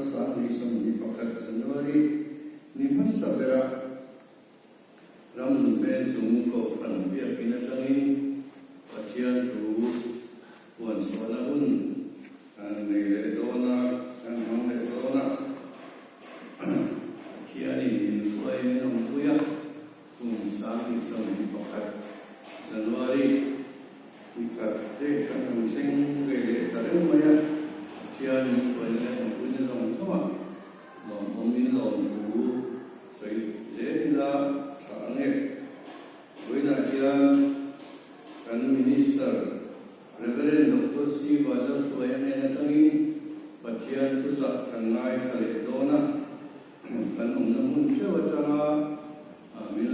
21 January ni hmasa berah Ramnun veng chung Kohhran biakinn atangin Pathian thu puan chhuahna hun kan nei leh dawn a, kan hmang leh dawn a. Pathianin min hruai min awmpui a, kum 2021 January ni khat te kan han thleng ve leh ta reng mai a, Pathian min hruaina leh awmpuina zawng zawngah lawmawmin lawmthu Sawi zel ila tha ang e. Vawiinah hian kan Minister Reverend Doctor C. Vanlalhruaia hnen atangin Pathian thuchah kan ngaithla leh dawn a, kan awmna hmun theuh atanga min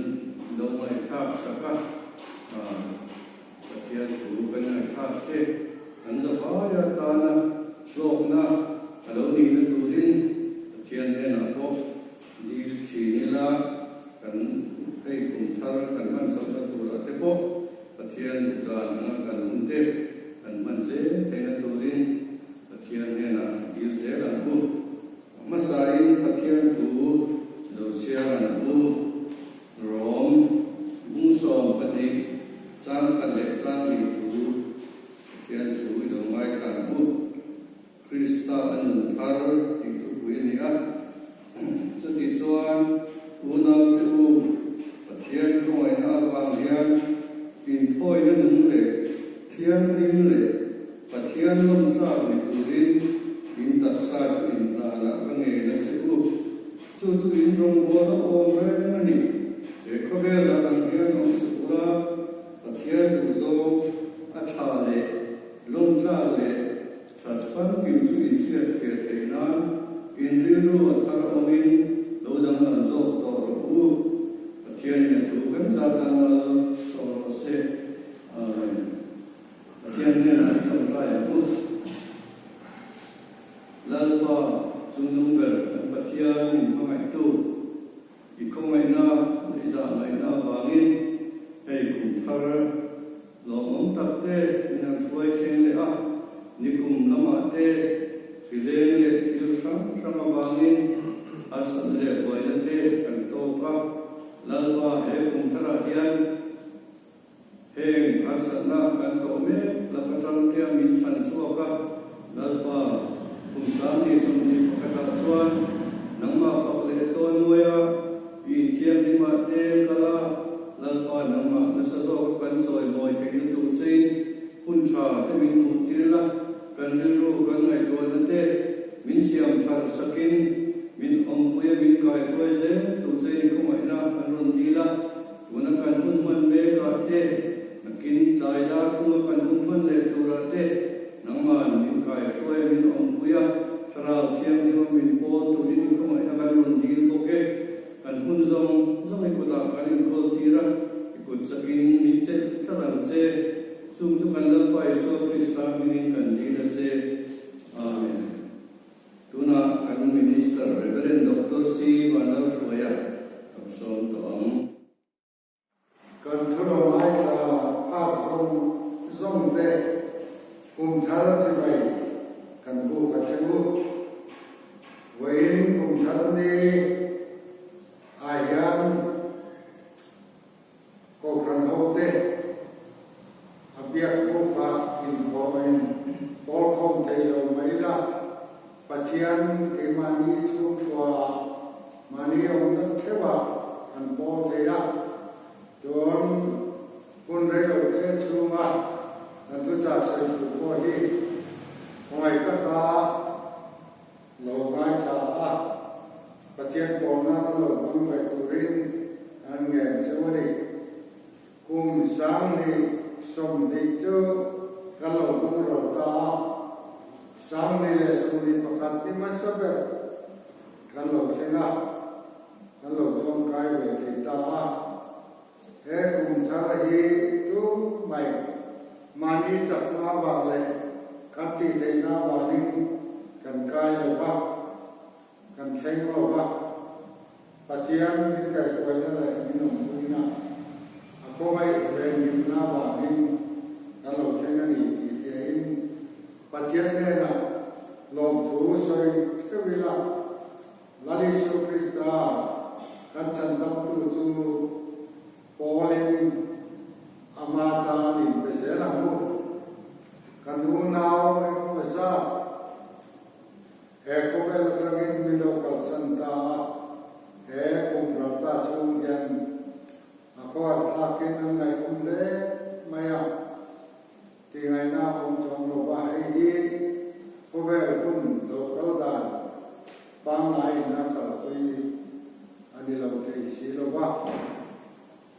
lo ngaihthlak sak a, Pathian thu kan ngaihthlak te kan zavai atana hlawkna a lo nihna turin Pathian hnenah pawh Dil thin ila kan hei kum thar kan hman chhohna turah te pawh Pathian duh dan anga kan hun te kan hman zel theihna turin Pathian hnenah dil zel ang u. A hmasain Pathian thu lo chhiar ang u. Rom bung 12 chang khat leh chang hnih thu Pathian thu i lo ngaithla ang u. Krista a nun thar tih thupui a ni a. Chuti chuan unaute u, Pathian khawngaihna avang hian inthawina nung leh thianghlim leh Pathian lawmtlak ni turin in taksa chu inhlanah ka ngen a che u. Chu chu in rawngbawlna awm reng a ni. He khawvelah ang hian awm suh ula, Pathian duhzawng a tha leh lawmtlak leh That famkim chu inhriat fiah theih nan in rilru a thar awmin lo danglam zawk tawh rawh u. Pathianin a thu kan zat ang mal sawm rawh se. Amen. Pathian hnenah i tawngtai ang u. Lalpa, chungnung ber kan Pathian min hmangaihtu, i khawngaihna leh i zahngaihna avangin hei kum thar Lawmawm tak te min han hruai thleng leh a, nikum lamah te hrileng leh thil hrang hrang avangin harsatna leh buaina te kan tawk a, Lalpa he kum tharah hian heng harsatna kan tawh mek lak atang te a min chhan chhuak a, Lalpa kum 2021 ah chuan nangmah fak leh chawi mawi a, I inthianghlimah te kal a, Lalpa nangmah nasa zawka kan chawimawi theihna tur chein hun tha te min hmuh tir la, kan rilru kan ngaihtuahna te min siam thar sakin min awmpuia min kaihruai zel tur chein i khawngaihna kan rawn dil a, tuna kan hun hman mekah te, nakin tlai lar chunga kan hun hman leh turah te nangman min kaihruai a min awmpui a, Thlarau Thianghlima min pawl turin i khawngaihna kan rawn dil bawk e. Kan hun zawng zawng i kutah kan inkawl tir a, i kut chakin min chelh tlat ang che. Chung chu kan Lalpa Isua Krista hmingin kan dil a che. Amen. Tunah kan Minister Reverend Doctor C. Vanlalhruaia ka sawm tawh ang. Kan thuro ngaithla phak zawng zawng te kum thar chibai kan buk a che u. Vawiin kum thar ni ah hian Kohhran ho te a biak buk ah inkhawm a in pawl khawm thei lo mai la, Pathian keimahni chhungkua ah mahni awmna theuh ah kan pawl thei a, tun hun reilo te chhunga kan thuchah sawi tur pawh hi khawngaih taka lo ngaithla a, Pathian pawlna lo hmang ve turin an ngen chu a ni. Kum 2020 chu kan lo hmang ro ta a, 2021 ni hmasa ber kan lo thleng a, kan lo chuangkai ve thei ta a. He kum thar hi tu mai mahni chakna avang leh kan tih theihna avangin kan kai lo va, kan thleng lo va. Pathian min kaihhuaina leh min awmpuina a khawngaih venhimna avangin kan lo thleng a ni tih hriain Pathian hnenah Lawmthu sawi theuh ila, Lal Isu Krista kan chhandamtu chu pawlin ama tan inpe zel ang u. Kan unau engemaw zat he khawvel atangin min lo kalsan ta a, he kum ral ta chhung hian a khuat thlakin an ngaihawm hle mai a. Tihngaihna awm chuang lo va, hei hi khawvel hun lo kal dan pangngaiin a kalpui a ni lo thei si lo va.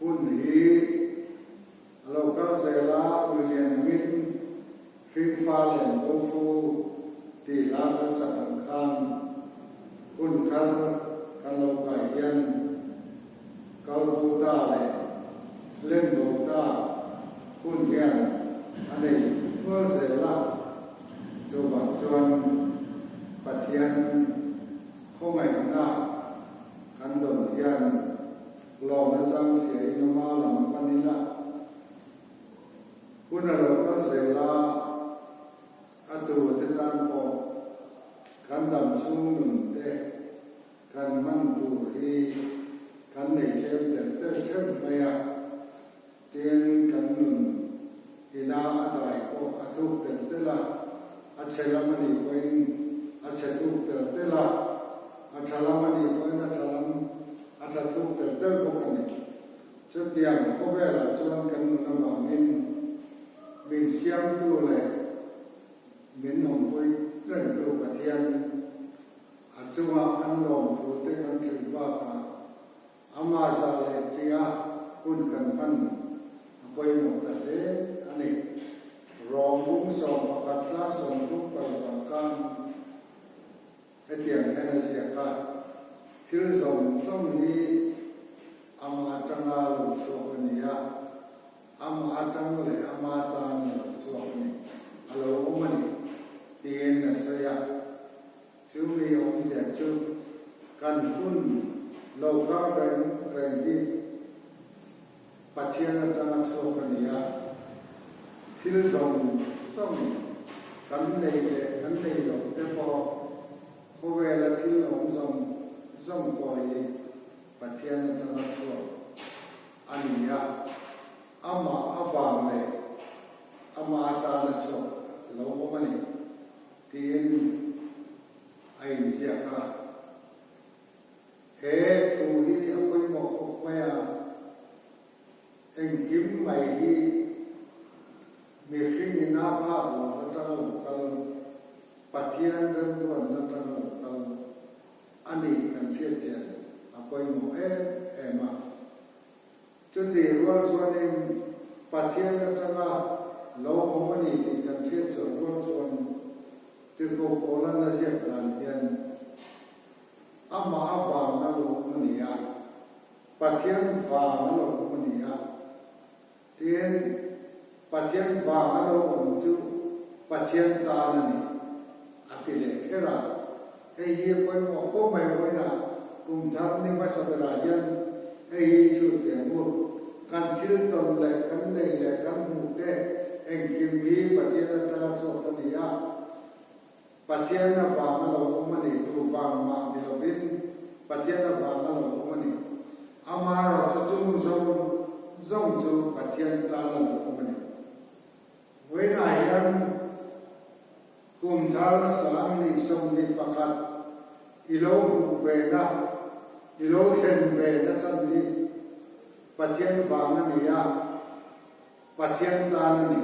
Hun hi a lo kal zel a, Uilian angin hringfa len bo fu tih hla kan sak ang khan hun thar kan lo kai hian Kal bo ta leh len bo ta hun hian a nei nual zel a, chuvang chuan Pathian khawngaihna kan dawn hian lawmna chang hriain ama lam pan ila hun a lo kal zel a, a tute tan pawh kan dam chhung nun te Kan hman tur hi kan nei tlem tel tel theuh mai a, tin kan nun ina a dai pawh a thuk tel tel a, a chhe lam a nih pawhin a chhe thuk tel tel a, a tha lam a nih pawhin a tha lam a tha thuk tel tel bawk a ni. Chutiang khawvelah chuan kan nun avangin min siamtu leh min awmpui rengtu Pathian A chungah kan lawmthu te kan hrilh bakah ama za leh tia hun kan hman a pawimawh ta hle a ni. Rawng bung 11 tlang 36 khan hetiang hian a ziak a, Thil zawng zawng hi ama atanga lo chhuak a ni a, ama atang leh ama tan a lo chhuak a ni, a lo awm a ni, tiin a sawi a. Chu mi awmzia chu kan hun lo kal reng reng hi Pathian atanga chhuak a ni a, thil zawng zawng kan nei leh kan nei loh te pawh khawvela thil awm zawng zawng pawh hi Pathian atanga chhuak a ni a, amah avang leh amah atana chhuak lo awm a ni. Tiin a inziak a. He thu hi a pawimawh khawp mai a, engkim mai hi mihring ina phak lo atanga lo kal, Pathian remruatna atanga lo kal a nih kan hriat chian a pawimawh em em a. Chutih rual chuanin Pathian atanga lo awm a ni tih kan hriat chhuah rual chuan Tirhkoh Paula'n a ziak dan hian amah avanga lo awm a ni a, Pathian vanga lo awm a ni a. Tin, Pathian vanga lo awm chu Pathian tan a ni, a ti leh kher a. Hei hi a pawimawh khawp mai vawiinah kum thar ni hmasa berah hian hei hi chhut teh ang u. Kan thil tawn leh kan neih leh kan hmuh te engkim hi Pathian atanga chhuak a ni a. Pathian avanga lo awm a ni, tu vang mah ni lovin Pathian avanga lo awm a ni. Amaherawhchu chung zawng zawng chu Pathian tan a lo awm a ni. Vawiinah hian Kum thar 2021 i lo hmuh ve na, i lo thlen ve na chan hi Pathian vang a ni a, Pathian tan a ni.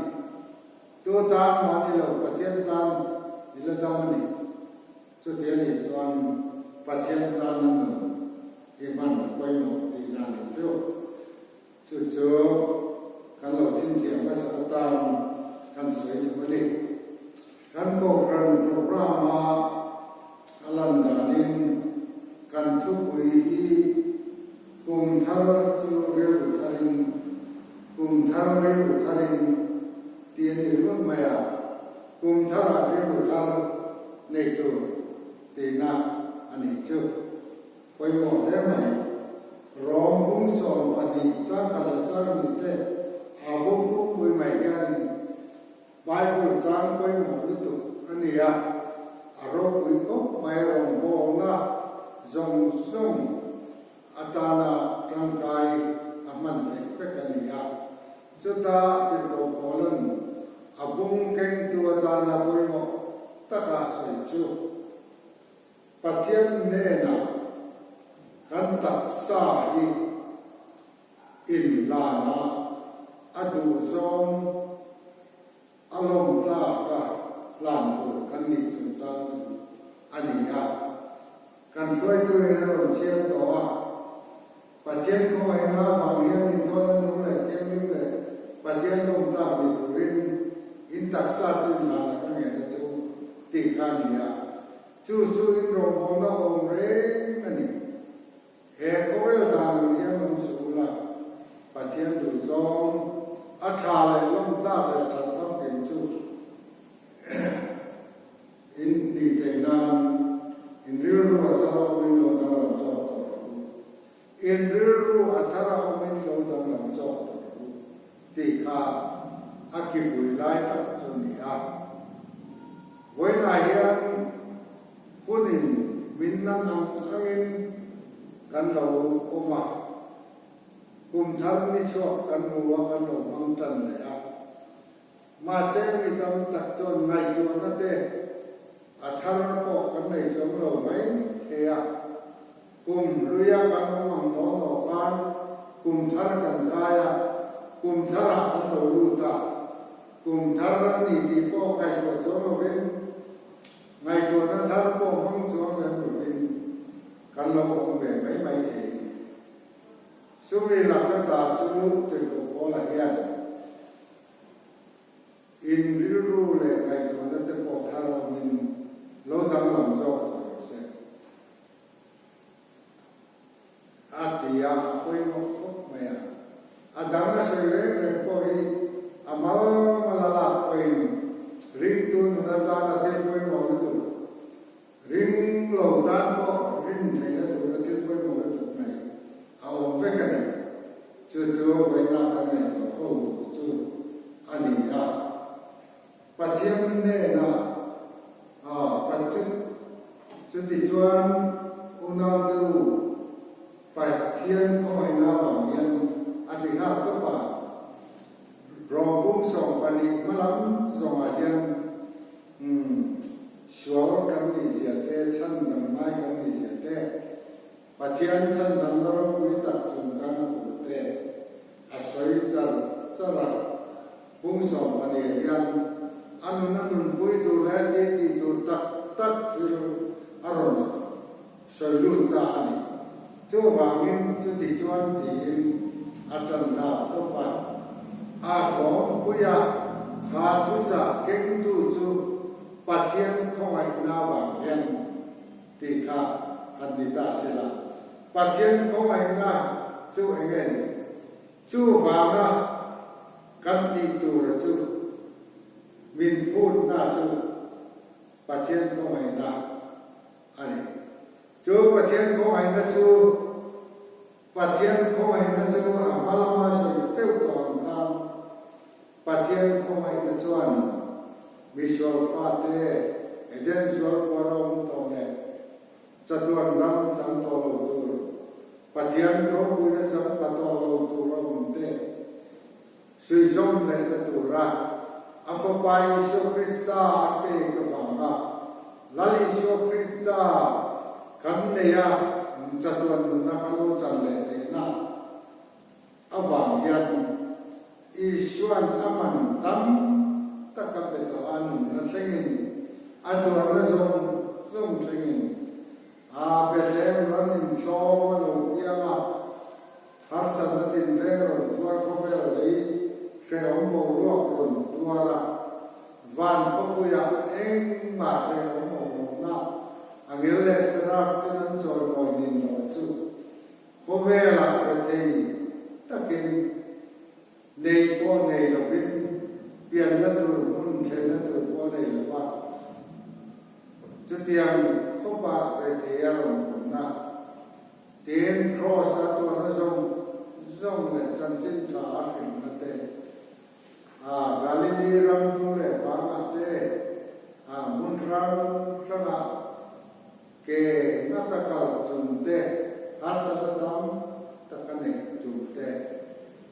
Tu tan mah ni lo, Pathian tan i la dam a ni. Chuti a nih chuan Pathian tan a nun hi hman a pawimawh tihna a nih chu. Chu chu kan lo chhinchhiah hmasa atan kan sawi duh a ni. Kan Kohhran programme-a a lan danin kan thupui hi kum thar chu rilru tharin, kum thar rilru tharin tih a ni ringawt mai a, kum tharah rilru thar nei tur tihna a nih chu. Pawimawh hle mai. Rawng bung 12 changkhat leh changhnih te a bung pumpui mai hianin Bible chang pawimawh lutuk a ni a, a ropui khawp mai rawngbawlna zawng zawng atana tangkai a hman theih vek a ni a. Chuta tirhkoh Paula'n a bung kengtu atana pawimawh taka sawi chu Pathian hnenah kan taksa hi inhlana a duhzawng a lawm tlaka hlan tur kan nih chungchang chu a ni a. Kan hruaitu in a rawn chhiar tawh a, Pathian khawngaihna avang hian inthawhna nung leh thianghlim leh Pathian lawm tlak ni turin in taksa chu inhlan a ka ngenna chu tih kha a ni a. Chu chu in rawngbawlna awm reng a ni. He khawvel dan ang hian awm suh ula, Pathian duhzawng a tha leh lawmtlak leh that famkim chu in nih theih nan in rilru a thar a awmin lo danglam zawk tawh rawh u. In rilru a thar a awmin lo danglam zawk tawh rawh u tih kha a kipui lai tak chu a ni a. Vawiinah hian hunin min nan ang angin kan lo awm a, kum thar ni chhuak kan hmu a, kan lo hmang tan leh a. Mahse mi tam tak chuan ngaihtuahna te a thar pawh kan nei chuang lo mai thei a, kum hluia kan awm ang naw naw khan kum thar kan kai a, kum tharah kan lo lut a, Kum thar a ni tih pawh ngaihtuah chuang lovin, ngaihtuahna thar pawh hmang chuang lem lovin kan lo awm ve mai mai thei. Chumi laka ta chu Tirhkoh Paula hian in rilru leh ngaihtuahna te pawh thar awmin lo danglam zawk tawh rawh se. A ti a, a pawimawh khawp mai a. A dang a sawi reng reng pawh hi a mal mal a lak pawhin ringtu nun atan a thil pawimawh lutuk, ring lo tan pawh rin theihna tur a thil pawimawh lutuk mai a awm vek a ni. Chu chu vawiina kan ngaihtuah ho tur chu a ni a. Pathian hnenah a Pathian chutichuan unaute u, Pathian khawngaihna avang hian a ti nghal tawp a. Rawng 12 hmalam zawngah hian umm sual kan nih zia te, chhandam ngai kan nih zia te, Pathian chhandamna ropui tak chungchang thu te a sawi char char a. Pung 12 hian a nun a nunpui tur leh ti tih tur tak tak thil a rawn sawi lut ta a ni. Chuvangin chuti chuan tiin a tan nghal tawp a. A hlawmpui a, kha thuchah kengtu chu Pathian khawngaihna vang hian tih kha han ni ta sela. Pathian khawngaihna chu eng nge ni? Chuvanga kan tih tura chu min phutna chu Pathian khawngaihna a ni. Chu Pathian khawngaihna chu Pathian khawngaihna chu a hma lama sawi teuh tawh ang khan Pathian khawngaihna chuan misual fate Eden sual kuar a awm tawh leh Chatuan ram chang tawh lo tur, Pathian ropuina chang pa tawh lo tur a awm te, suihzawm lehna tura a Fapa Isua Krista a pek avanga Lal Isua Krista kan nei a, chatuan nunna kan lo chan leh theihna avang hian Isua'n a man tam tak a pe tawh a, nunna thlengin, a tuarna zawng zawng thlengin, a Bethlehem ram intlawm a lo piang a, harsatna tinreng rawn tuar khawvel lei hrehawm boruak rawn tuar a, van khawpuiah engmah hrehawm awm lohna angel leh seraf ten an chawimawi nin loh chu Khawvelah rethei takin nei pawh nei lovin pianna tur hmun thlenna tur pawh nei lova chutiang khawpah rethei a rawn awmna tin Kraws a tuarna zawng zawng leh chanchin tha a hrilhna te a Galili ram hnu leh vangah te a. Hmun hrang hrangah ke ngata kal chung te, harsatna tam tak a neih chung te,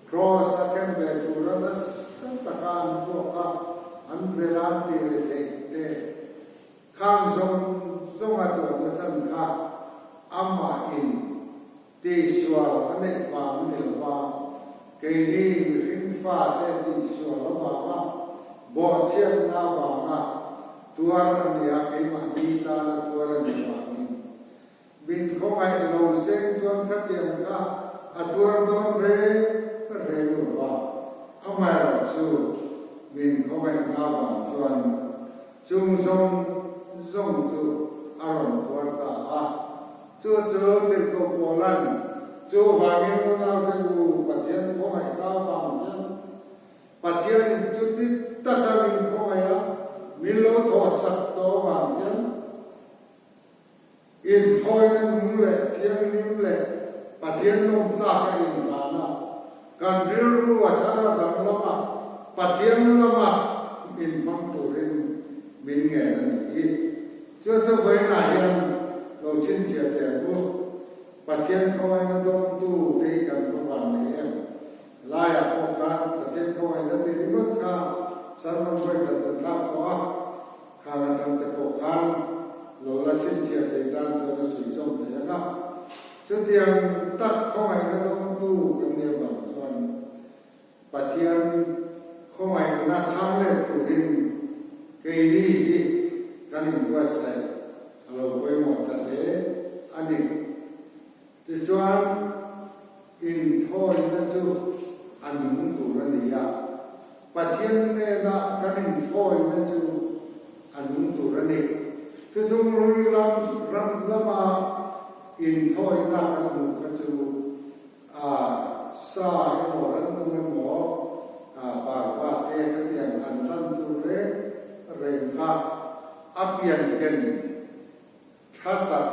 Kraws a ken ve tura nasa taka an vuak a, an vel an ti ve theih te, khang zawng zawng a tuarna chan kha amah in Tihsual a neih vang a ni lo va, keini mihring fate tihsual avanga bawhchhiatna avanga tuar a ni a, keimahni tana tuar a nih vangin min khawngaih lo seng chuan khatiang kha a tuar dawn reng reng lo va, amaherawhchu min khawngaihna avang chuan chung zawng zawng chu a rawn tuar ta a. Chu chu Tirhkoh Paula'n, Chuvangin unaute u, Pathian khawngaihna avang hian Pathianin chuti taka min khawngaih a, min lo thawhsak tawh avang hian inthawina nung leh thianghlim leh Pathian lawmtlak a inhlan a, kan rilru a thar a danglam a, Pathian lama min hmang turin min ngen a ni hi. Chu chu vawiinah hian lo chhinchhiah teh ang u. Pathian khawngaihna dawngtu te hi kan va van nei em? Laiah pawh khan Pathian khawngaihna ti ringawt kha sermon vawikhat kan thlak tawh a, khang atang te pawh khan lo la chhinchhiah thei tan chuan a suih zawm thei ang a. Chutiang tak khawngaihna dawngtu kan nih avang chuan Pathian khawngaihna chhang let turin keini hi kan inbuatsaih a lo pawimawh ta hle a ni. Tichuan, inthawina chu a nung tur a ni a, Pathian hnena kan inthawina chu a nung tur a ni. Thuthung hlui lam ram lama inthawina kan hmuh kha chu A sa emaw rannung emaw parva te khatiang an hlan tur reng reng kha a pian ken tha tak,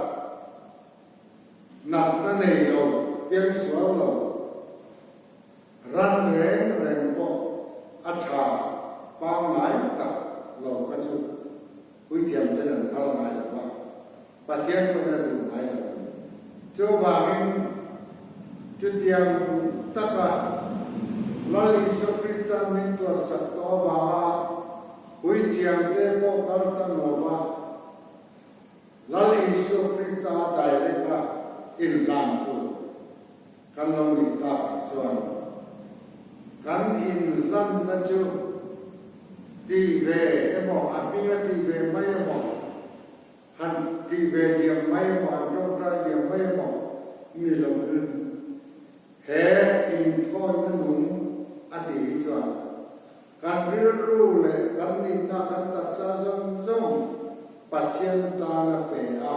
natna nei lo, piangsual lo, ran reng reng pawh a tha pangngai tak lo kha chu puithiam ten an phal ngai lo va. Pathian pawhin a duh ngai lo. Chuvangin, chutiang taka Lal Isua Kristan min tuarsak tawh avanga puithiamte pawh kal ta lova Lal Isua Krista a direct a inhlan tur kan lo nih takah chuan kan inhlanna chu tih ve emaw, a hminga tih ve mai emaw, Han tih ve diam mai emaw, han tawngtai diam mai emaw ni lo in he inthawina nung a ti hi chuan kan rilru leh kan nihna kan taksa zawng zawng Pathian tan a pe a,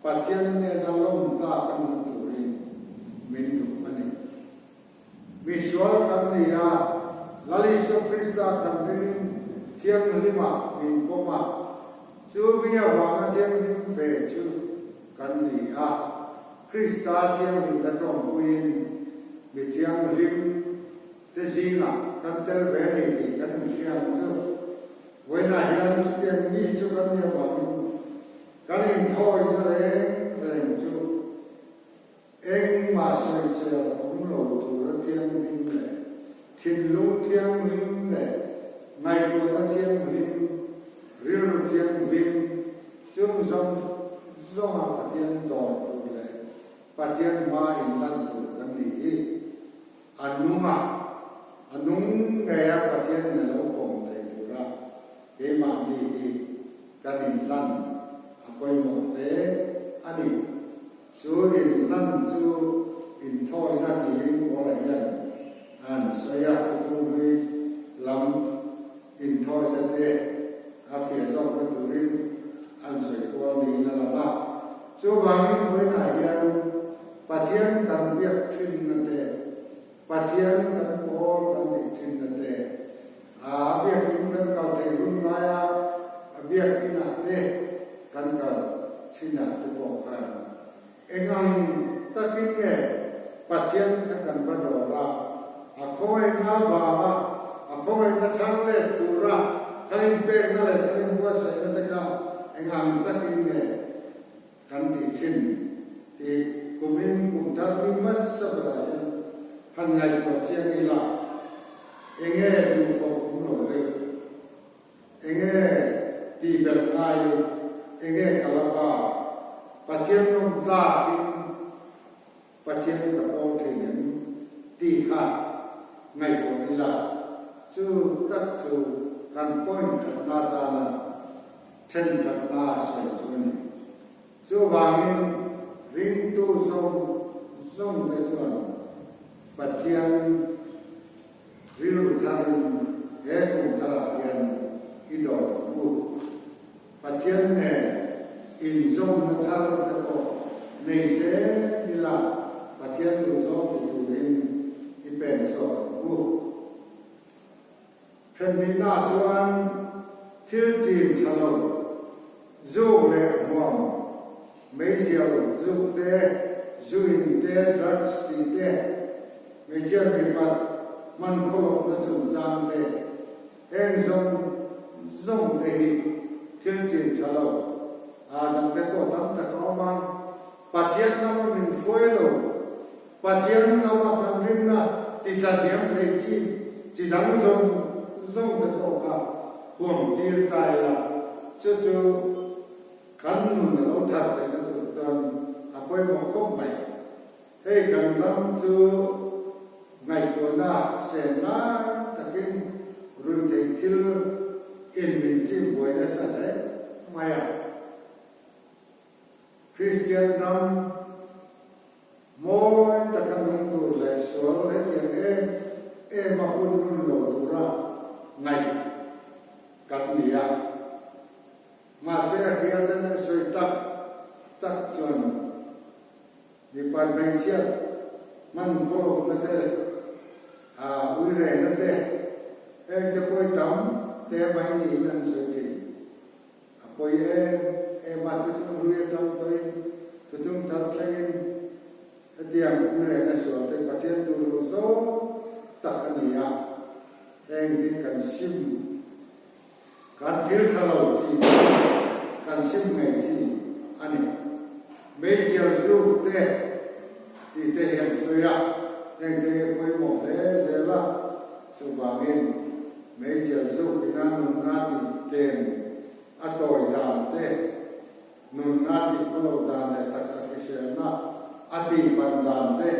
Pathian nena lawm tlak a nung turin min duh a ni. Misual kan ni a, Lal Isua Krista kan ringin thianghlimah min pawm a, chu mi avanga thianghlim ve chu kan ni a, Krista thianghlimna tawngpuiin mi thianghlim te zingah kan tel ve a ni tih kan inhria ang chu. Vawiinah hian chutiang mi chu kan ni avangin kan inthawina reng reng chu Engmah sawichel awm lo tura thianghlim leh thinlung thianghlim leh ngaihtuahna thianghlim, rilru thianghlim chung zawng zawnga Pathian dawr tur leh Pathian hma inlan tur kan ni hi a nung a, a nung ngeia Pathianin a lo pawm thei tura keimahni hi kan inlan a pawimawh hle a ni. Chu inhlan chu inthawina tiin Paula hian an sawi a, thuthlunghlui lam inthawina te a fiah zawkna turin an sawi kual niin a lang a. Chuvangin vawiinah hian Pathian kan biak thinna te, Pathian kan pawl kan tih thinna te, a biakin kan kal theih hun laia a biakinah te kan kal thinah te pawh khan eng ang takin nge Pathian kha kan va dawr a, a khawngaihna avanga a khawngaihna chhang let tura Kan inpekna leh kan inbuatsaihna te kha eng ang takin nge kan tih thin tih kumin kum thar mi hmasa berah hian han ngaihtuah chiang ila enge duhkhawp awm lo deuh, enge tih belh ngai, enge ka la pa Pathian nawm tlakin Pathian ka pawl thin em tih kha ngaihtuah ila, chu tak chu kan point khatna atana thenkhatna sawi chu a ni. Chuvangin ringtu zawng zawngte chuan Pathian rilru tharin he kum tharah hian i dawr ang u. Pathian nen inzawmna thar te pawh nei zel ila Pathian duhzawng ti turin i pen chhuak ang u. Hremnihna chuan thil chin tha lo, zuk leh hmuam, meizial zuk te, zu in te, drugs tih te, hmeichhia mipat hman khawlohna chungchang te, Heng zawng zawng te hi thil chin tha lo, aa dang te pawh tam tak a awm a, Pathian lama min hruai lo, Pathian lama kan rinna ti tla hniam thei chi chi dang zawng zawng te pawh kha huam tir ta ila, chu chu kan nun a lo that theihna tur chuan a pawimawh khawp mai. Hei kan ram chu ngaihtuahna sen lai takin ruihtheih thil in min chim buai nasa hle mai a. Kristian ram mawi taka nung tur leh sual hetiang em em a hun nun lo tura ngaih kan ni a. Mahse a hriat a sawi tak tak chuan Mipa hmeichhia hman khawlawkna te, a ui rehna te, heng te pawi tam te mai niin an sawi thin. A pawi em em a, thutung hlui atang tawhin thutung thar thlengin hetiang ui rehna sual te Pathian duh loh zawng tak a ni a, heng te kan sim Kan thil tha lo chi kan sim ngei chi a ni. Meizial zuk te tih te hi an sawi a, heng te hi a pawimawh hle zel a, chuvangin meizial zuk ina nunna tih tlem a tawi dan te, nunna tih khawlo dan leh taksa hriselna a tih ban dan te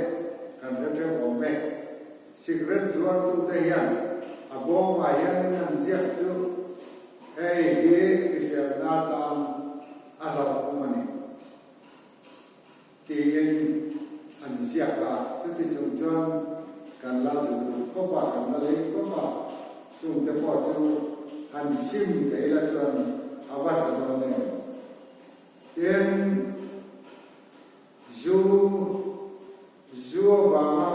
kan hre theuh awm e. Cigarette zuartute hian a bawngah hianin an ziak chu hei hi hriselna atan a hlauhawm a ni tiin an ziak a, chuti chung chuan kan la zu duh khawp a, kan la lei khawp a, chungte pawh chu han sim thei la chuan a va tha dawn em? Tin, zu Zu avanga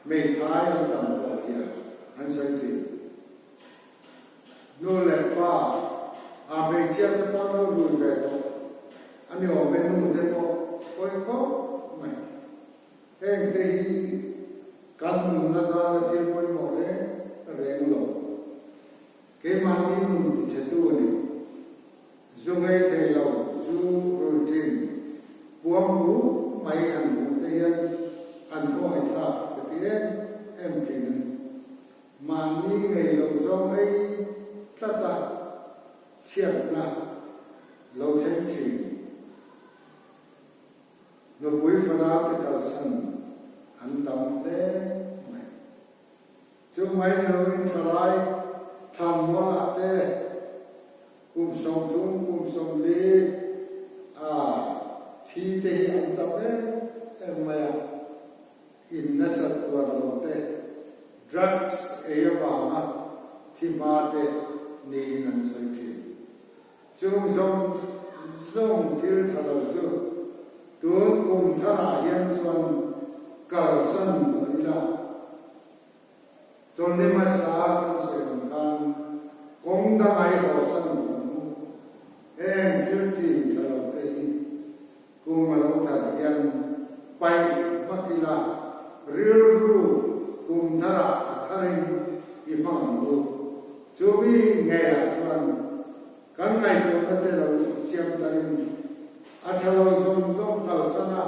hmeithai an tam tawh hian an sawi thin. Nu leh pa, a hmeichhia te pawh an lo rui ve tawh a ni awm e, nu te pawh pawi khawp mai. Heng te hi kan nunna tana thil pawimawh reng reng lo. Keimahni nun tichhetu a ni. Zu ngei thei lo, zu rui thin, kuam bu mai an hmuh te hian an khawngaihthlak ka ti em em thin a ni. Mahni ngei lo zawng ei tlat a chhiatna lo thleng thin. Nupui fanau te kalsan an tam hle mai. Chu mai ni loin thalai thlanmualah te kum 30, kum 40 a thi te hi an tam em em mai a, in nasat tuar lo te, drugs ei avanga thi hma te niin an sawi thin. Chung zawng zawng thil tha lo chu tun kum tharah hian chuan kalsan tawh ila. Chawlhni hmasa kan sawi ang khan kawng dang ai hawsan tawh ang u. Heng thil chin tha lo te hi kum a lo thar hian paih hmak ila rilru kum tharah a tharin i hmang ang u. Chumi nge. ngaihtuahna te lo chiam tarin a tha lo zawng zawng kalsan a,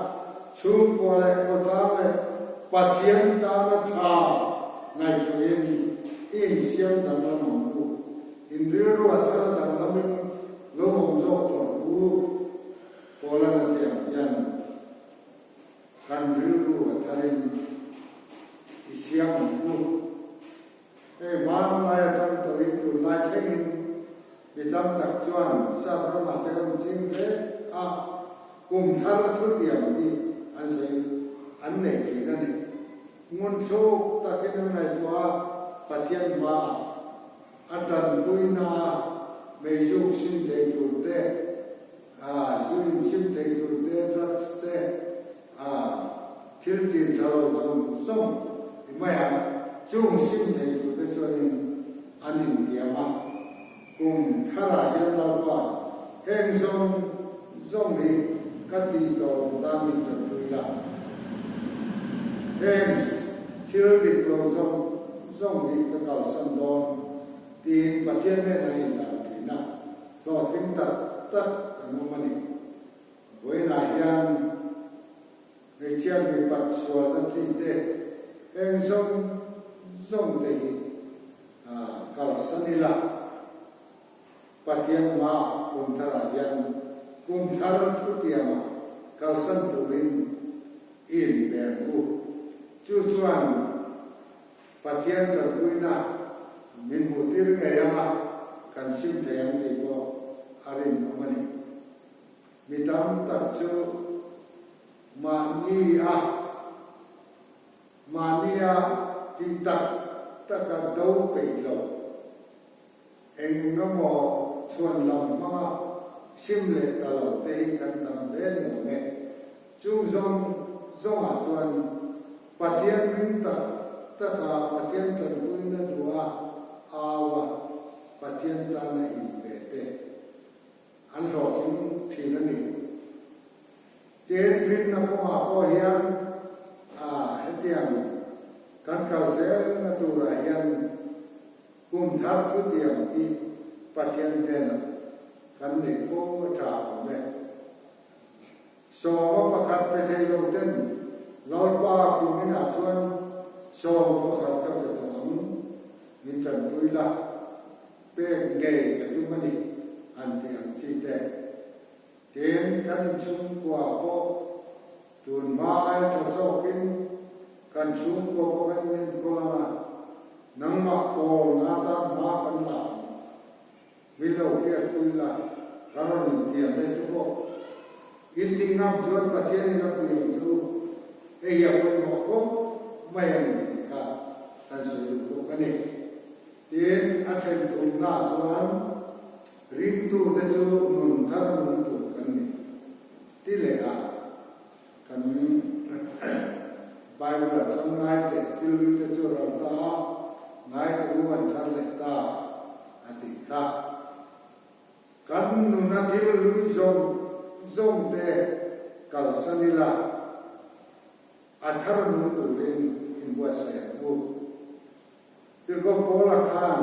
chhungkua leh khawtlang leh Pathian tana tha ngaihtuahin i insiam danglam ang u. In rilru a thar danglamin lo awm zawk tawh ang u. Paula'n a ti ang hian kan rilru a tharin i siam ang u. Hei hmanlai atang tawhin tunlai thlengin mi tam tak chuan Sap ramah te kan ching hle a, kum thar thutiam hi an sawi an nei thin a ni. Ngun thluk takin an ngaihtuah a, Pathian hmaah a tanpuina a meizuk sim thei tur te, zu in sim thei tur te, drugs te, A thil tin tha lo zawng zawng i mai ang. Chung sim thei turte chuanin an intiam a, kum tharah hian Lalpa heng zawng zawng hi ka ti tawh lo tan min tanpui la. Heng thil dik lo zawng zawng hi ka kalsan dawn tiin Pathian nen a inlan thin a, hlawhtling tak tak an awm a ni. Vawiinah hian hmeichhia mipat sualna chi te eng zawng zawng te hi kalsan ila, Pathian hmaah kum tharah hian kum thar thutiamah kalsan turin i inpe ang u. Chu chuan Pathian tanpuina min hmuhtir ngei anga kan sim thei ang tih pawh a rinawm a ni. Mi tam tak chu mahni a mahni a tih tak taka do peih lo. Eng eng emaw chhuan lam hmanga sim leh ta lo te hi kan tam hle ni awm e. Chung zawng zawngah chuan Pathian ring tak taka Pathian tanpuina duha au a Pathian tana inpe te An hlawhtling thin a ni. Tin, rinna kawngah pawh hian hetiang kan kal zelna turah hian kum thar chutiang tih Pathian hnenah kan neih fo a tha awm e. Sawma pakhat pe thei lo ten Lalpa kum inah chuan sawma pakhat ka pe tawh ang, min tanpui la. Pek ngei ka tum a ni, an ti ang chi te. Tin, kan inchhungkua pawh tun hma aia tha zawkin kan chhungkua pawh kan inenkawl ang a, nangmah pawl na tan hma kan la ang. Min lo hriatpui la, kan rawn intiam e tu bawk. Intih ngam chuan Pathianin a pui ang chu hei hi a pawimawh khawp mai a ni tih kha kan sawi duh bawk a ni. Tin, a then thumna chuan ringtute chu nun thar nung tur kan ni ti leh a, kan Bible-ah chuan ngai teh thil luite chu ral ta a, ngai teh u an thar leh ta a tih kha. Kan nuna thil lui zawng zawng te kalsan ila a thar nung turin inbuatsaih ang u. Tirhkoh Paula khan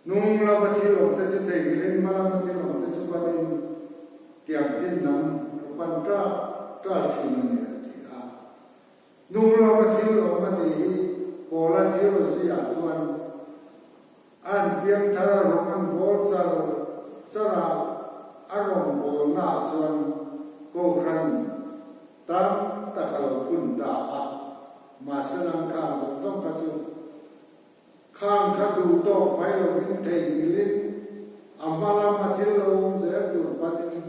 hnung lama thil awmte chu theihnghilhin hma lama thil awmte chu panin tiang chin lam ka pan ṭah ṭah ṭhin a ni a ti a. Hnung lama thil awm a tih hi Paula theology-ah chuan an piangthar a rawng an bawl char char a, a rawngbawlnaah chuan Kohhran Tam tak a lo phun ta a, mahse nang khang zawng zawng kha chu khang kha duh tawk mai lovin theihnghilhin a hma lama thil lo awm zel tur panin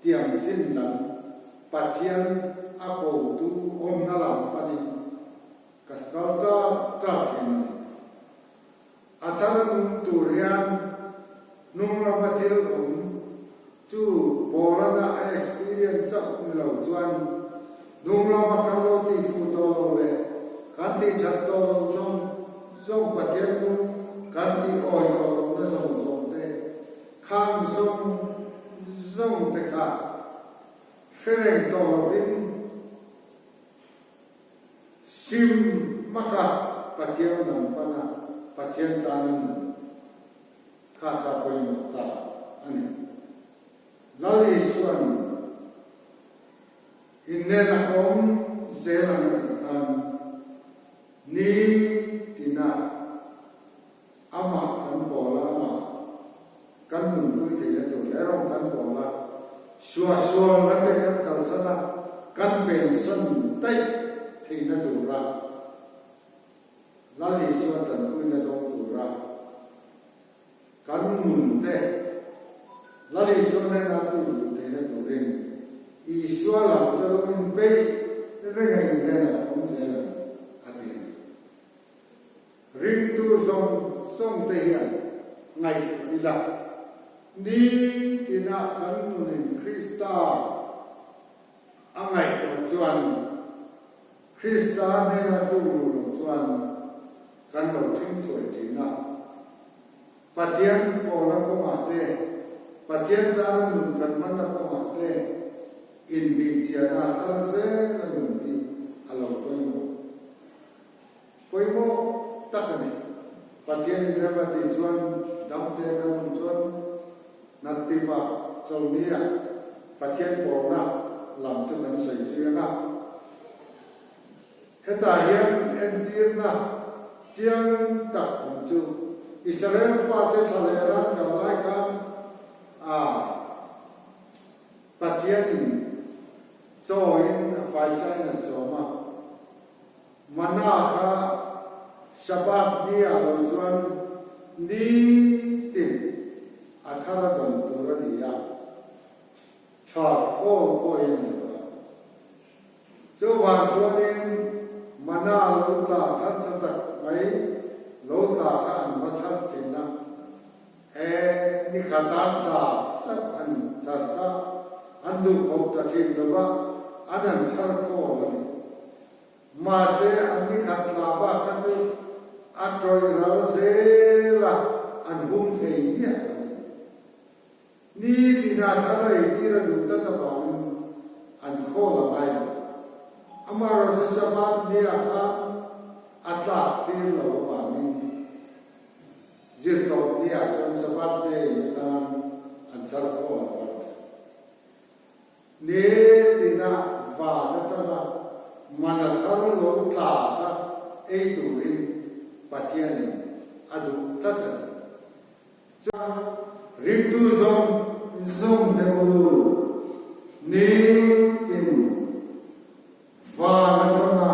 tiang chin lam Pathian a kotu awmna lam panin ka kal ta ta thin a ni. A thar nung tur hian hnung lama thil awm chu Paulana a experience chauh ni lo chuan hnung lama kan lo tih fuh tawh lo leh kan tih that tawh lo zawng zawng Pathian lu kan tih awi tawh lohna zawng zawng te khang zawng zawng te kha hre reng tawh lovin Sim hmaka Pathian lam pana Pathian tana nun. Kha kha pawimawh ta a ni. Lal Isua'n Inlen a kawm zel ang a tih khan ni tina amah kan pawl a, amah kan nunpui theihna tur leh rawng kan pawl a, suahsualna te kan kalsan a, kan pensan daih theihna tura Lal Isua tanpuina dawng tura kan nun te Lal Isua nena tu duh theihna turin Isua lam chu lo inpeih reng a inlen a awm zel ang a ti a ni. Ringtu zawng zawng te hian ngaihtuah ila, nitina kan nunin Krista a ngaihtuah chuan Krista hnena tluk luh loh chuan kan lo thing thuai thin a. Pathian pawlna kawngah te, Pathian tana nun kan hmanna kawngah te inbihchiahna a thar zel a nun hi a lo pawimawh. Pawimawh tak a ni. Pathianin rem a tih chuan damte kan awm chuan Naktipa Chawlhnia Pathian pawlna lam chu kan sawi zui ang a. Hetah hian entirna chiang tak awm chu Israel fate thla leh ran kal lai khan a Pathianin chawiin a faisain a sawm a. Mana kha Shabbat ni ah lo chuan nitin a thar a dawn tur a ni a, tha khawl pawh hi a ni lo a. Chuvang chuanin mana lo tla thar tha tak mai lo tla kha an va chhar thin a, e ni khat an tla chauh an thar kha an duh khawp ta thin lo va, an han chhar khawl a ni. Mahse, an ni khat tla bak kha chu a tawih ral zel a, an hum thei miah lo. Ni tina thar ei tir a duh tlat avangin an khawl a ngai lo. Amaherawhchu Shabbat nia khan a tlak tir lo avangin zirtawp nia chuan Shabbat day atan an chhar khawl a kal thin. Ni tina van atanga mana thar lo tla kha ei turin Pathianin a duh tlat a ni. Chuan ringtu zawng zawng te u, ni tin van atanga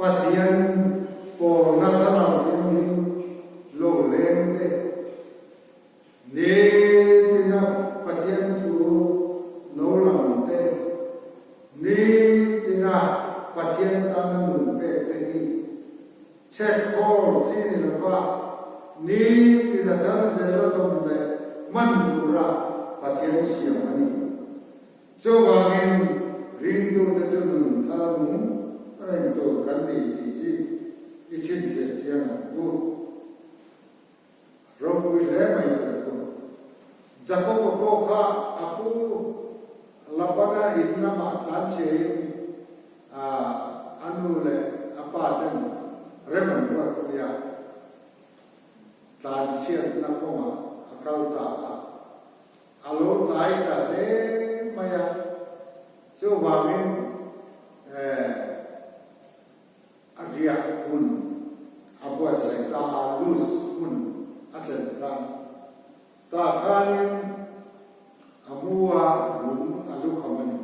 Pathian pawlna thlarau thianghlim lo leng te, Ni tina Pathian thu lo lang te, ni tina Pathian tana nun pek te hi chhek khawl chi ni lova ni tina thar zela dawm leh hman tura Pathian siam a ni. Chuvangin ringtute chu nun thar nung reng tur kan ni tih hi i chhinchhiah chiang ang u. Ropui hle mai teh ku. Jakob-a pawh kha a pu Labana in lamah tlan chhiain a nu leh a pa ten rem an ruat pui a, tlan chhiatna kawngah a kal ta a. A lo tlai ta hle mai a, chuvangin A riak hmun a buatsaih ta a, Luz hmun a thlen kha. Tah khanin a mu a, lung a lu kham a ni.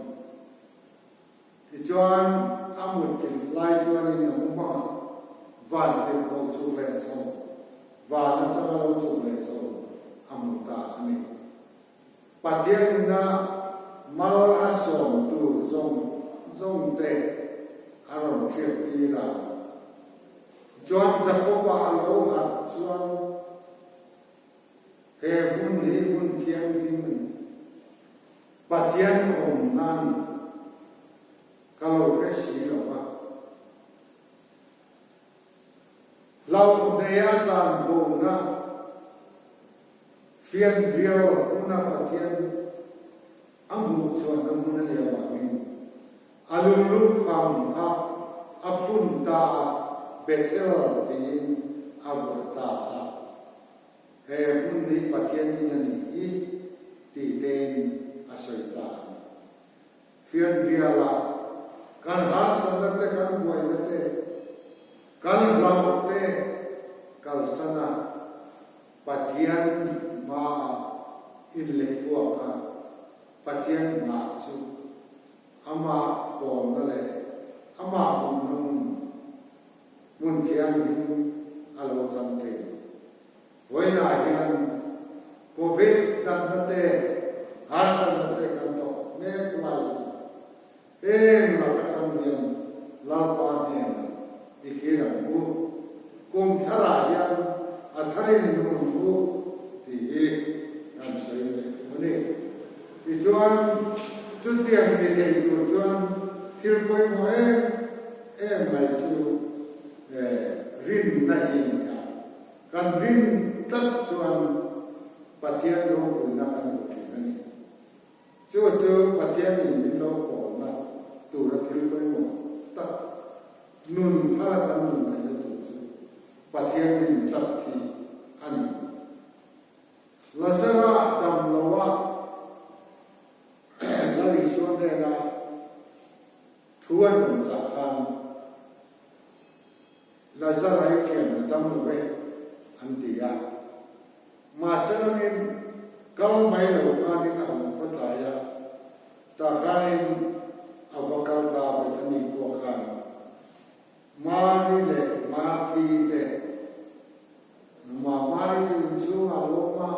Tichuan a mutthilh lai chuanin a mu hmang a, van tirhkoh chhuk leh chho, van atanga lo chhuk leh chho a hmu ta a ni. Pathianina mal a sawm tur zawng zawng te a rawn hriat tir a. Tichuan Jakoba a lo harh chuan he hmun hi hmun thianghlim a ni. Pathian awmna a ni. Ka lo hre si lo va. Hlauhneia tlanbona fianrial hmuna Pathian a hmuh chuan a hmun a nih avangin a lunglu kham kha a phun ta a, Bethel tiin a vuah ta a. He hmun hi Pathian in a nih hi tih tein a sawi ta a ni. Fianrialah kan harsatna te kan buaina te kan hlauh te kalsan a Pathian hmaah inlehkuak a Pathian hmah chu amah pawlna leh amah hmuhna hmun hmun thianghlim a lo chang thin. Vawiinah hian Covid natna te, harsatna te kan tawh mek lai hi heng lak atang hian Lalpa hnenah i kir ang u. Kum tharah hian a tharin nung ang u tih hi kan sawi leh a ni. Tichuan, chutiang ni thei tur chuan thil pawimawh em em mai chu rinna hi a ni a. Kan rin tlat chuan Pathian ropuina kan hmu thin a ni. Chu chu Pathianin min lo pawlna tura thil pawimawh tak, nun thara kan nun theihna tur chu Pathian rin tlat hi a ni. Lazara dam loa Lal Isua hnena thu an rawn chah khan Lazara hi thian a dam lo e an ti a. Mahse langin kal mai lo khanin a awm khawtlai a, tah khanin a va kal ta Bethany khua khan Mari leh Marthi te Ma Mari chu inchhungah a lo awm a,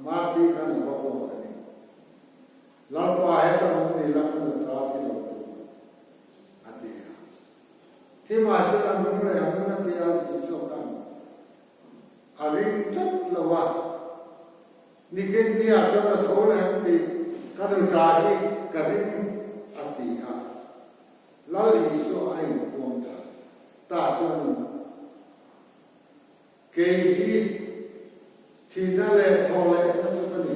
Marthi khan a va pawh a ni. Lalpa heta awm ni la ka nutra thi lo tur a ti a. Thi mahsela nung reh ang a ti a zin chawk ang. A ring tlat lo a, nikin nia chuan a tho leh ang tih ka nutra hi ka ring a ti a. Lal Isua a inpuang ta ta chuan Kei hi thihna leh thaw lehna chu ka ni.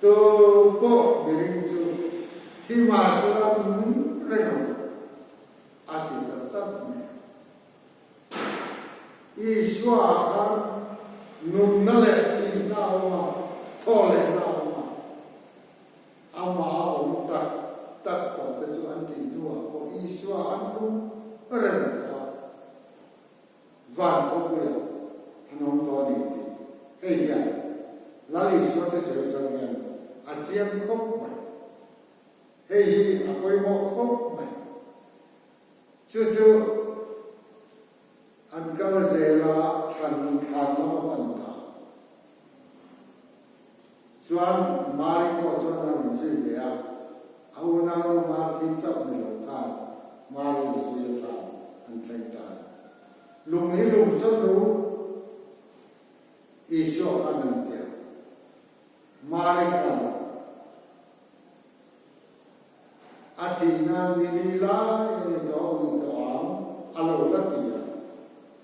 Tu pawh miring chu thi mahsela nung reng ang a ti ta tak mai a. Isua ah khan nunna leh thihna a awm a, thaw lehna a awm a. Amah a awm tak tak tawh te chu an tih hnuah pawh Isua an nung reng tawh a. Van khawpuia an awm tawh a ni tih hei hian Lal Isua te sawi atang hian a chiang khawp mai. Hei hi a pawimawh khawp mai. Chu chu an kal zela thlan thlan lam a pan ta. Chuan Mari pawh chuan a rawn zui ve a, a unaunu Marthi chauh ni lo khan Mari zui a tlan an thleng ta a ni. Lung hi lung chaw nu Isua khan an ti a, Mari khan a thihna ni li lai a ni tawh a ui tawh ang a lo la ti a,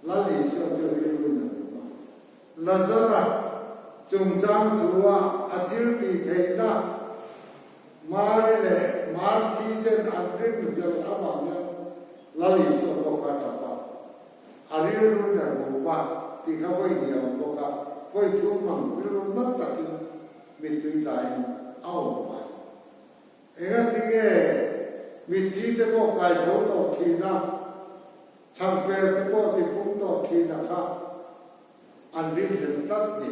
Lal Isua chu rilruin a hmu a. Lazara chungchang thu-a a thil tih theihna Mari leh Marthi ten an rinhlelh avang hian Lal Isua pawh kha a tap a, a rilruin a rum a tih kha vawi hnih a awm bawk a, vawi thum ang rilru nat takin mittui tlaiin a awm phah. Engatinge mitthi te pawh kai tho tawh thin a, chhangper te pawh ti pung tawh thin a kha an rinhlelh tlat ni.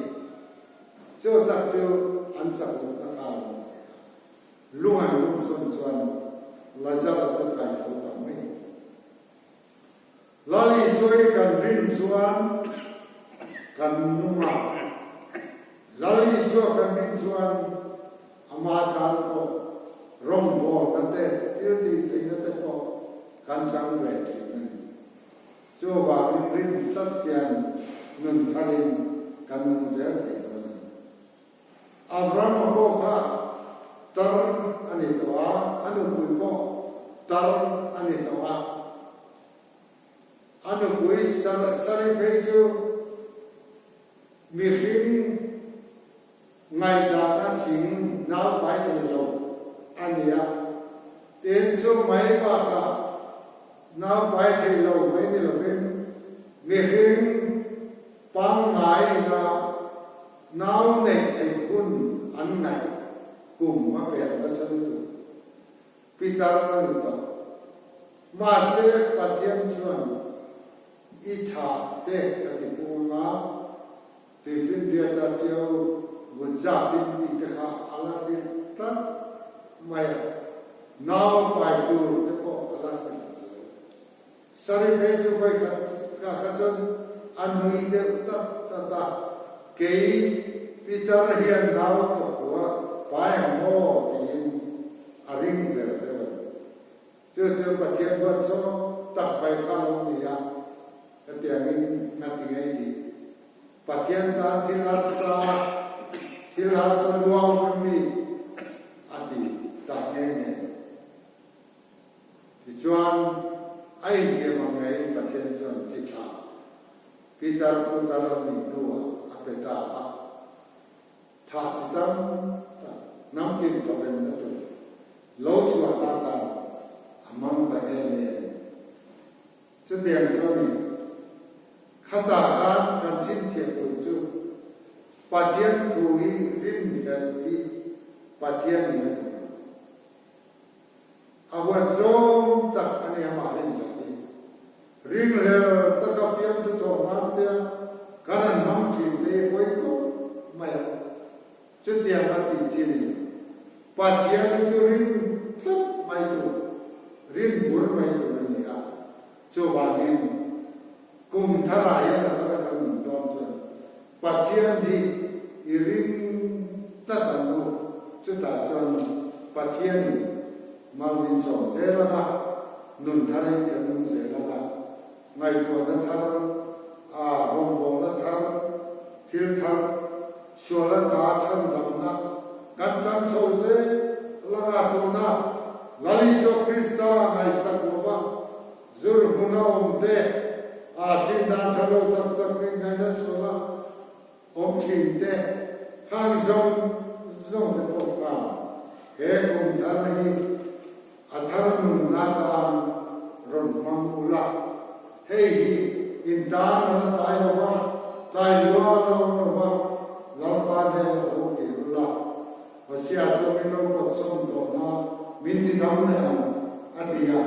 Chu tak chu an chak lohna kha a lo ni a. Lung an lum sawn chuan Lazara chu kai tho ta mai. Lal Isua i kan rin chuan kan nung a, Lal Isua kan rin chuan ama tan pawh rawngbawlna te, thil tih theihna te pawh kan chang ve thin a ni. Chuvangin rin tlat hian nun tharin kan nung zel thei dawn a ni. Abrahama pawh kha tar a ni tawh a, a nupui pawh tar a ni tawh a. A nupui Sari phei chu mihring ngaihdan a ching naupai thei lo a ni a. Tin, chu mai bakah naupai thei lo mai ni lovin mihring pangngai ina. Nau neih theih hun an ngaih kum a pek nasa lutuk. Pitar a ni tawh. Mahse Pathian chuan i thah te ka ti pung anga Tuifinriata ṭiau vun zat in tih te kha a la ri tlat mai a, nau pai tur te pawh a la ri zel. Sari phei chu vawikhat kha kha chuan a nui deuh tat tat a, kei Peter hian nau ka pua pai ang maw tiin a ring ber deuh a ni. Chu chu Pathian huat zawng tak mai kha lo ni a, hetiangin ngati ngei tih Pathian tan thil harsa, thil harsa luau hman mi a ti tak nghe nghe. Tichuan, a intiam ang ngeiin Pathian chuan chi thla Peter putar a nih hnuah a pe ta a. Thla chi tam tak hnam tin thawvenna tur lo chhuahna atan a hmang ta nghe nghe a ni. Chutiang chuanin, khatah khan kan chhinchhiah tur chu Pathian thu hi rinhlelh hi Pathianin a duh lo. A huat zawng tak a ni amah rinhlelh hi. Rinhlel taka fiamthu thawh hman te a kan han hmang thin te hi pawi khawp mai a. Chutiang a tih chi ni. Pathian chu rin tlat mai tur, rin bur mai tur a ni a. Chuvangin kum tharah hian a thar a kan nun dawn chuan Pathian hi i ring tlat ang u. Chutah chuan Pathianin mal min sawm zel ang a, nun tharin kan nung zel ang a, ngaihtuahna thar, a rawngbawlna thar, thil thar, suala ta chhandamna kan chang chho zel ang a, tuna Lal Isua Krista ngaihsak lova zur hmun a awm te, a chin dan tha lo tak tak in ngaihna suala awm thin te, khang zawng zawng te pawh khan he kum thar hi A thar nunna tan rawn hmang ula, hei hi in tan a la tlai lo va, tlai lua a la awm lo va, Lalpa hnenah ho kir ula, Hosea chu min lo pawtsawm tawh na min ti dam leh ang, a ti a.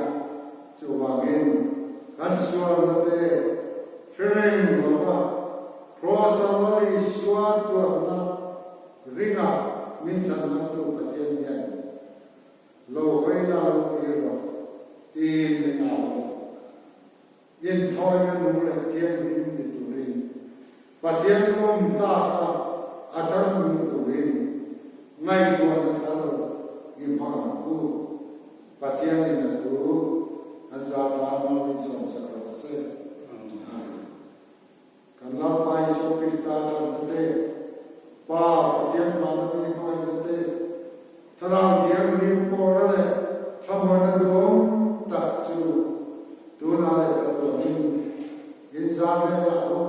Chuvangin kan sualna te hre reng lo va, Kross-a Lal Isua tuarna ringa min chhanhlamtu Pathian hian Lo hawi la lo kir rawh, tiin min au a. Inthawina nung leh thianghlim ni turin, Pathian lawm tlaka a thar nung turin ngaihtuahna thar i hmang ang u. Pathianin a thu an zah tan mal min sawmsak rawh se. Amen. Kan Lalpa Isua Krista thatna te, Pa Pathian vana mi hmangaihna te, Thlarau Thianghlim pawhna leh thlamuanna duhawm tak chu tunah leh chatuanin inzah velah awm.